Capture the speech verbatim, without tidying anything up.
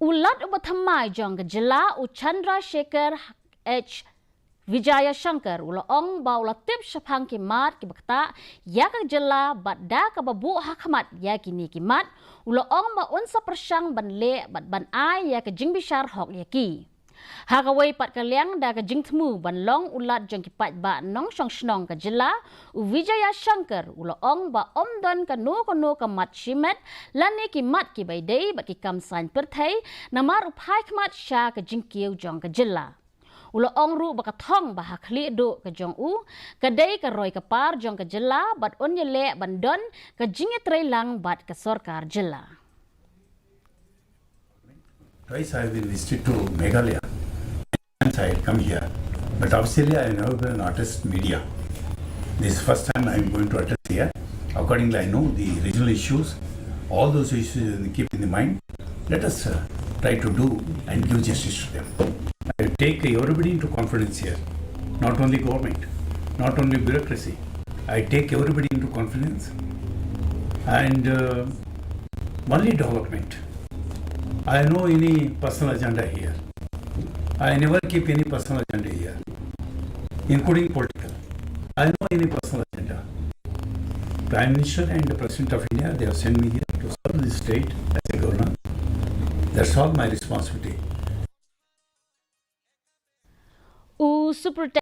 U Lat uba thymmai jong ka jylla, u Chandrasekhar H Vijayashankar, u la ong ba u la tip shaphang ki mat kiba ktah ïa ka jylla bad da kaba buh ha khmat ïa kine ki mat, u la ong ba un sa pyrshang ban leh bad ban ai ïa ka jingbishar hok ïa ki. Ha kawei pat ka liang, da ka jingthmu ban long u Lat jong ki paidbah nongshong shnong ka jylla, u Vijayashankar u la ong ba ym don kano kano ka mat shimet lane ki mat kiba ïadei bad ki kam saiñ pyrthei, namar u phai khmat sha ka jingkiew jong ka jylla. U la ong ruh ba ka thong ba ha khlieh duh ka jong u ka dei ka roi ka par jong ka jylla bad un ïaleh ban don ka jingïatreilang bad ka sorkar jylla. Twice I have been visited to Meghalaya. Once I had come here, but officially I have never been an artist media. This is the first time I am going to address here. Accordingly, I know the regional issues, all those issues, keep in the mind. Let us uh, try to do and give justice to them. I take everybody into confidence here, not only government, not only bureaucracy. I take everybody into confidence and uh, only development. I know any personal agenda here. I never keep any personal agenda here, including political. I know any personal agenda. Prime Minister and the President of India, they have sent me here to serve this state as a governor. That's all my responsibility. U Superintendent